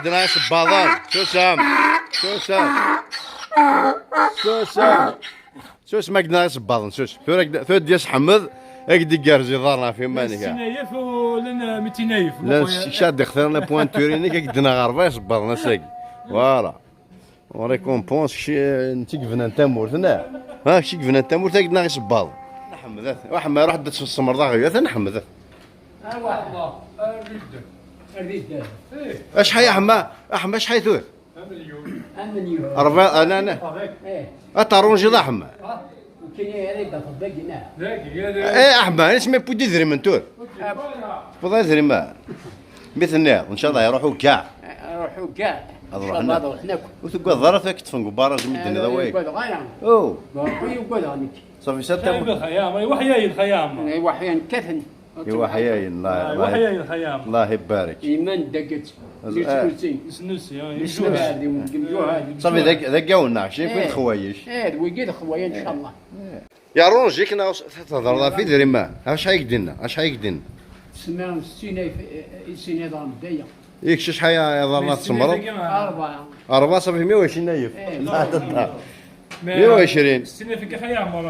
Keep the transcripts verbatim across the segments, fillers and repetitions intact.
Dina isebbaḍen. Susem. Susem. Susem. Susem, ad k-d-naɣ isebbaḍen. Sus. Tura, tura d-yas Ḥmed, ad k-d-igerrez iḍarren ɣef iman-ik. Sinayef u llan, eh, mitinayef. Llan kecc ad d-ixtiren la pointure-inek, ad k-d-naɣ rebɛa isebbaḍen ass-agi. Voilà. On récompense kecc, eh, netta i yebnan tamurt, neɣ? Ha, kecc i yebnan tamurt, ad k-d-naɣ isebbaḍen. Ḥmed, Ḥmed, ruḥ ad d-tessemreḍ aɣyul, atan Ḥmed. Acḥal a Ḥma? A Ḥma, acḥal tura? Rebɛa, ana, ana. Eh. A taṛunjiḍ a Ḥma. Eh, a Ḥma, isem iwwi-d idrimen tura. Wwiḍ idrimen. Mi tenniḍ, ncallah iruḥu kkaɛ. Iruḥu kkaɛ. Ad ruḥen. Ncallah ad ruḥen akk. Ur tugadeḍ ara tura k-ṭṭfen deg ubaraj mi d-tenniḍ awal? Ur ugadeɣ ara. Oh. Ur ugadeɣ nekk. Ṣafi, sa tam- Xaya, ma iwaḥyayen, xaya, ma. Iwaḥyayen kkaten. Iwaḥyayen, Allah, ah, Allah, iwaḥyayen, xaya. Allah ibarek. Iman dagget. Isnusi. Isnusi, ah, isnusi. Imjuhad, imjuhad. Ṣafi, d ag-, d agawen-nneɣ, kečč d lexwayec. Eh, d wigi d lexwayec, ncallah. Iṛunji-k neɣ s-, tehḍreḍ ɣef idrimen? Acḥal i k-d-inna? Acḥal i k-d-inna? Tesɛa settin alef, eh, eh, i sin iḍarren daya. I kečč acḥal iḍarren ad tsemmreḍ? Rebɛa. Rebɛa, ṣafi, meyya u ɛecrin alef. Eh, la, la, la. Meyya u ɛecrin. Settin alef akka, xaya Ɛmer,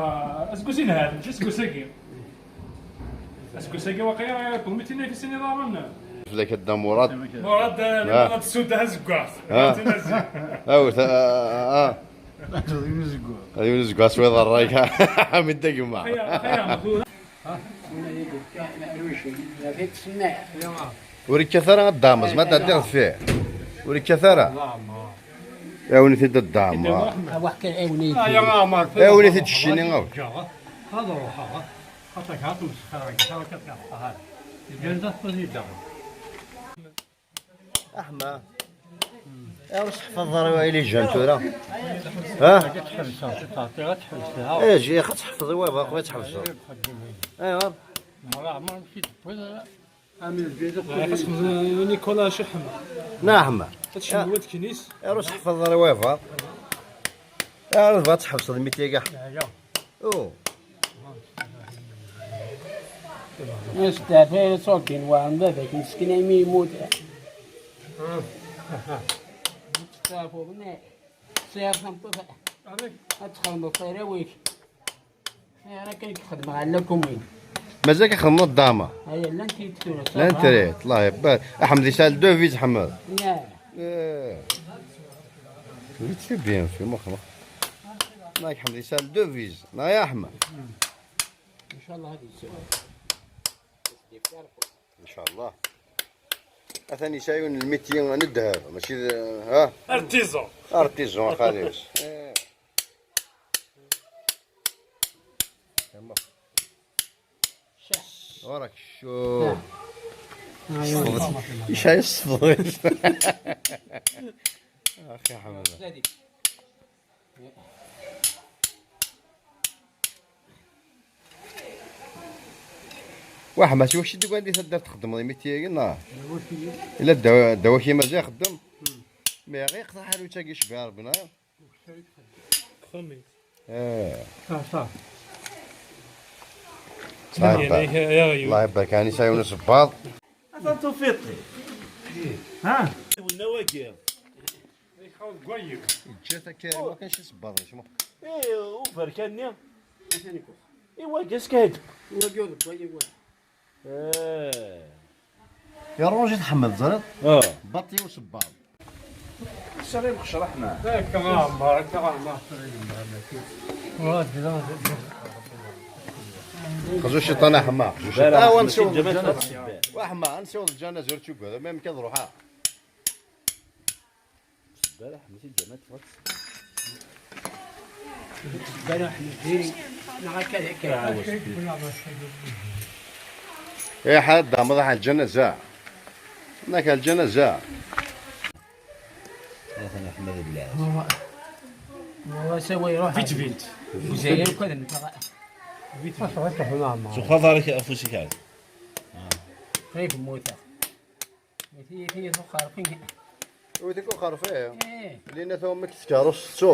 aseggas inhan, mačči aseggas-agi. Aseggas-agi waqila, kum mitin alef i sin iḍarren. Fell-ak a Dda Murad. Murad, eh, ah, Murad Suda azeggas. Ah. Awet, ah, ah, ah. Ad yiwen uzeggaɣ. Ad yiwen uzeggaɣ s wiḍ ṛṛay, ha, mi d-agma. Xaya, xaya, ma tura. Ur yekkat ara ad d-tɛemmeẓ, ma d-ɛeddiɣ deffir. Ur yekkat ara. Ɛiwen-it-id ad d-tɛemmeḍ. Ɛiwen-it-id ccini, awk. Ad ruḥeɣ. Xaṭer, xaṭer, xaṭer, xaṭer, xaṭer, xaṭer. Aḥma. Ayɣer ur s-teḥfaḍeḍ ara i les jeunes tura? Ha? Ad tḥebseḍ, ad tḥebseḍ. Eh, jix, ad tḥefḍeḍ i wayeḍ, ad tḥebseḍ. Ayɣer? Nicolas Chahma. Neɣ Ḥma. Ayɣer ur s-teḥfaḍeḍ ara i wayeḍ? Ayɣer tebɣiḍ ad tḥebseḍ lmiti-agi? Oh. Yesteɛfa ṣukin, wa n baba-k meskin, aymi yemmut. Testeɛfuḍ, ne? Sɛiɣ tameṭṭut, ad txedmeḍ arraw-ik. Sɛiɣ akken i k-xedmeɣ ɛella kumin. Mazal k-xedmeḍ dama? Aya, llant yid tura, ça va. Llant rit, Allah yebbar. Aḥmed yesɛa le devise, Ḥmed. Ya. Eh. Vite fait, bien fait, ma xedmeɣ. Ma Ḥmed yesɛa le devise. Neɣ ya Ḥmed? Ncallah ad yesɛu. Ncallah. Atan yesɛa yiwen n lmiti n ddheb, mačči d, ha? Artisan. Artisan, a xali-s. Eh. Tama. Ɣur-k ccu. Yesɛa ṣṣber. Axi Ḥmed. Waḥma, si wakci d-uggan di taddart txeddmeḍ imiti-agi, neɣ? Ila ddaw-, ddaw-aki mazal ixeddem? Mi ɣiq taḥanut-agi cbiɣ Rebbi, neɣ? Eh. Ṣaḥa. Allah ibarek, ɛni sɛiwen usebbaḍ? Atan tufiḍ-t. Ha? Winna wagi. Yeǧǧa-t akka, ma kanx isebbaḍen, cmu. Eh, uberkan-nni. Atan ikux. I wagi skayt. Wagi ur d wagi wa. Eh. Iṛuj i tḥemmel, teẓriḍ? Ah. Baṭi usebbaḍ. Sɛiɣ imxecreḥ, ma. Akka a Ɛmer, akka a Ɛmer. Xzu ciṭan a Ḥma, xzu ciṭan. Ah, wa nsiweḍ lǧana. Wa Ḥma, ad nsiweḍ lǧana, zur tugad, ma yemkan ad ruḥeɣ. Baraḥ, mačči d ǧamaɛt, tfat. Baraḥ, diri, neɣ akka d akka. Iḥa, d-ɛemmeḍ, iḥa lǧanaza. Naka lǧanaza. Atan Ḥmed Lɛaz. Wa, wa, sawa iruḥ. Vite, vite. Uzayir, ukaden, vite, vite. Suxaḍ ara afus-ik ɛad. Qrib mmuteɣ. Wid-ik uxerfi. Wid-ik uxerfi? Eh. Lina tawmek tkeṛṛust tettu.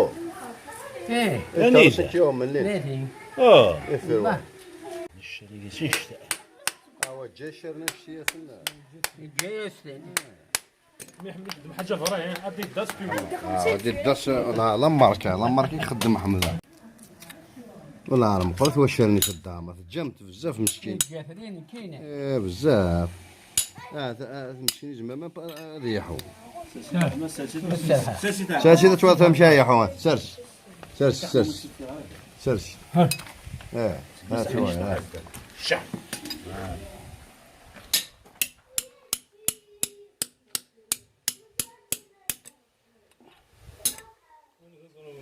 Eh. Tkeṛṛust i k-yuɣen, lin. Lin. Oh. Ifirwa. Ccari-a s nnect-a. Awa, ǧǧa ccari n nnect-a. Ǧǧa-yasen. Mais Ḥmed ixeddem ḥaǧa ḍriɛin, Adidas, Puma. آه، Adidas، لا، la marque، la marque يخدم حمزة. والله راه مقرف واش راني في الدار، ما تجمت بزاف مسكين. كاين، كاين. ايه، بزاف. اه، ت-، آه، مسكين زعما ما ب-، آه، ريحو. سير سيدي، توا تمشي يا حوان. سير. سير، سير. سير. اه، ها شوية، ها.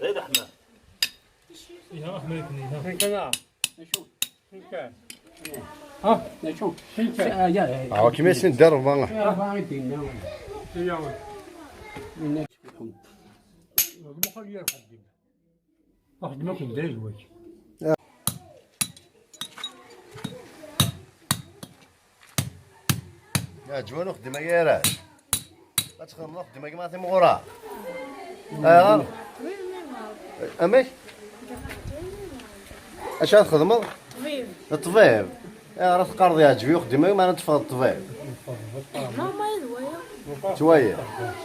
زيد احمد. يا احمد، يا. فين كذا؟ شوف. فين كان؟ ها؟ شوف. فين كان؟ آه، يا، يا. آه، كيما يسين دار ربما. يا ربما يدينا. يا ولد. الناس يكون. ما خلي يرفع الدين. واحد ما كنت داير الوجه. يا جوانو خدمة يا راس. غتخدم خدمة كيما تيمغورا. اه. امك؟ اش غتخدمو؟ طبيب. الطبيب. اه، راه تقرض يا جوي خدمة ما نتفضل الطبيب. ماما يدويا. شوية.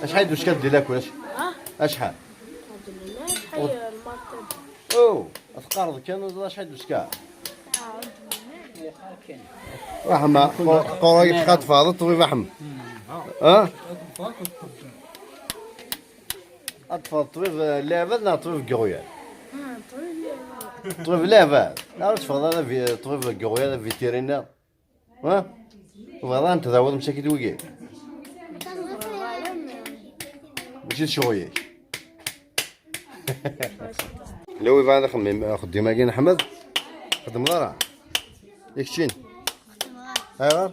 اش حيد واش كدير لك واش؟ اه. اشحال؟ الحمد لله، شحال المرتب؟ او، تقرض كان ولا شحال دوز كاع؟ رحمة، قريب خاطفة، هذا الطبيب رحمة. ها؟ أطفال الطبيب لافل نا طبيب كرويال؟ طبيب لافل. لا، تفضل، أنا في-، طبيب كرويال، فيتيرينير. ها؟ Voilà، أنت داود مشاكل وياك. ماشي شغلك. لو يبغى نخمم، خدي ما كاين أحمد. خدم ضرع. يكشين. أيوا.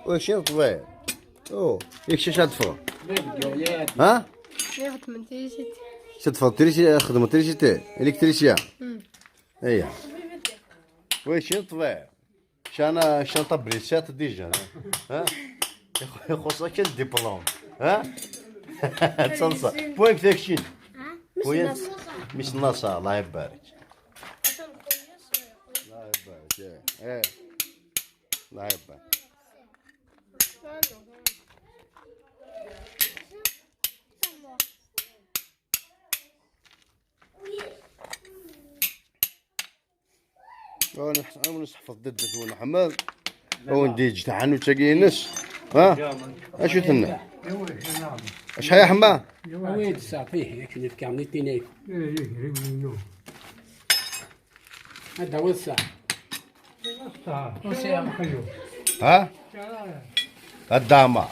ويكشين طبيعي. أوه، يكشين شاد فور. ها؟ ياخد من تيشيت. شاد فور تريشي، خدمة تريشي تي. إلكتريسيا. مم. ايوا. ويكشين طبيعي. شانا، شانا طبريسات ديجا، ها؟ يخ-، يخصك الدبلوم، ها؟ تصلصة. بوين فيكشن. بوين. مش ناصر، الله يبارك. الله يبارك، ايه، ايه. الله يبارك. ونحفظ ضد ونحمل. وندي جتاع حنوت كينس. ها؟ اشو تنا؟ اشحال يا حما؟ وين صافي، ياك نفكر نيتيني. هذا هو الساعة. ها؟ الدعمة.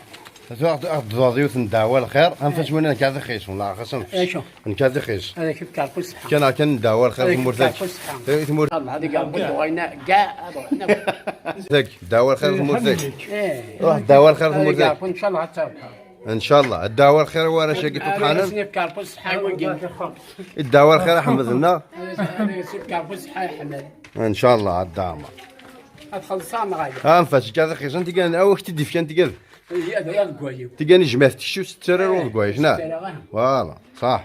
تاخذ، تاخذ ضيوف نداوى الخير، هم فاش وين نكاث خيش، والله خاصهم. ايشو؟ نكاث خيش. هذا كيف كاركو الصحة. كان، كان نداوى الخير هذا في كيف مورتاج. كاركو الصحة. إيه، في مورتاج. الله، هذا كاركو دوينا كاع، هذا حنا. ذاك، داوى الخير في مورتاج. إيه. روح داوى الخير في هذا مورتاج. كاركو، إن شاء الله غتربح. إن شاء الله. الدعوة الخير ورا شاكي هذا تطحنن. سنيف كاركو الصحة وين؟ الدعوة الخير أحمد لنا. هذا سنيف كاركو الصحة يا حمد. إن شاء الله، على الدعمة. هتخلصها معايا. ها، نفاش كذا خيش، أنت قال، أو اختي ديف كانت قال. هي هذا يا الكوايو. تيجاني جمعت تشو سترر إيه، والكوايش، نعم. سترر، آه. فوالا، صح.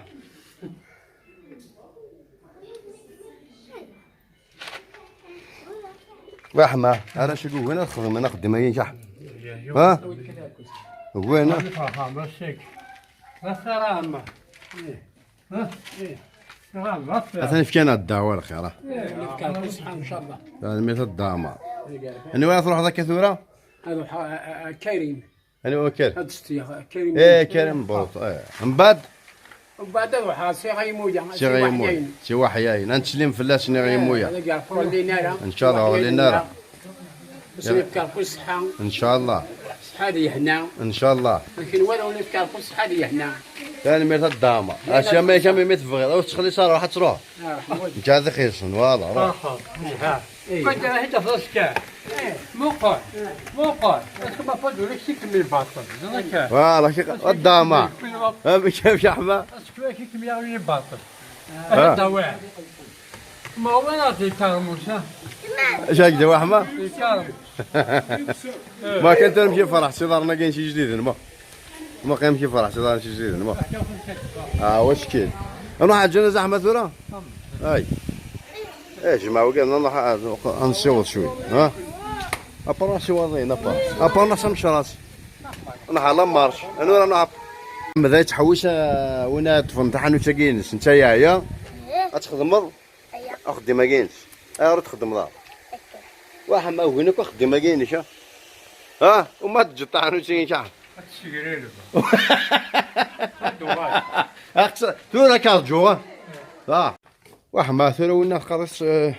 رحمة، أنا شو قوة، أنا أخذ، أنا أخذ، ما ينجح. ها؟ وين؟ ها، مسيك. لا، سلام. إيه. ها؟ إيه. سلام، ما في. أثني في كان الدعوة الخير. إيه، كان فسحة إن شاء الله. يعني مثل الدعمة. إيه. أنا وين تروح ذاك ثورة؟ هذا ح-، آه، آه، كريم. أنا وين كريم؟ هذا ستي، آه، كريم. إيه، كريم بوط، إيه. من بعد؟ ومن بعد نروح سي غيموية، سي سي غيموية. وحيين. سي وحيين. أنت سليم فلاس سي إيه، غيموية. هذا كاع فرولينا، إن شاء الله، ولينا. بس يبقى في الصحة. إن شاء الله. صحة لي هنا. إن شاء الله. لكن ولو نبقى في الصحة لي هنا. ثاني ميت الدعمة. لا، لا، أشياء ما يشام ما تبغي. أو تخلي صار راح تروح. آه، حمود. أنت هذا خير شنو هذا، روح. آه، آه. إيه. كنت راح تفرس كاع. إيه. مو قال. مو قال. بس ما فضلوا لك شي كمية باطل. زنا كاع. والله شي بس الدعمة. كل وقت. ها، بشاف شحمة. بس كل شي كمية باطل. ها. هذا واعر. ما هو وين راك الكرموس، ها؟ اش هكذا وحمة؟ الكرموس. ما كان تنمشي فرح سي دارنا كاين شي جديد، ما. ما كان يمشي فرح سي دارنا شي جديد، ما. اه، واش كاين؟ نروح على الجنازة احمد ثورة؟ اي. ايه جماعة، وقالنا نروح نصوت شوي، ها؟ ابار نصوت، ابار. ابار نصوت مش راسي. نهار لا مارش، انا راه نعرف. ماذا يتحوس، آه، وين تفهم تحنوت كاينس انت يا يا؟ اتخدم؟ اخدم كاينس. اي راه تخدم لا. واحد ما وينك اخدم كاينس؟ ها؟ وما تجي تحنوت كاينس؟ اخس. تو راك ارجو. ها؟ واحد ما ثورة وين تقرص، آه،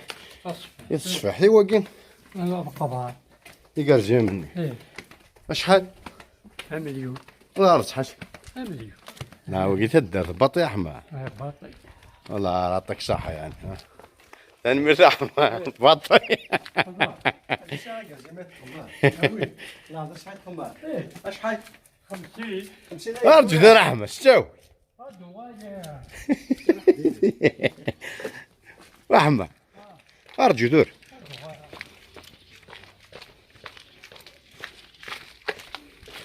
يتصفح. اي واقين. انا بقى. يقرجي مني. ايه. اشحال؟ مليون. والله راه شحال؟ مليون. لا، وقيت الدار باطي يا حما. ايه، باطي. والله يعطيك الصحة يعني، ها. تنمير يا حما، باطي. والله. لا، هذا شحال تخمار؟ ايه. شحال؟ خمسين. خمسين. ارجو ذا رحمة، شتو؟ هادو غالي. رحمة. ارجو دور.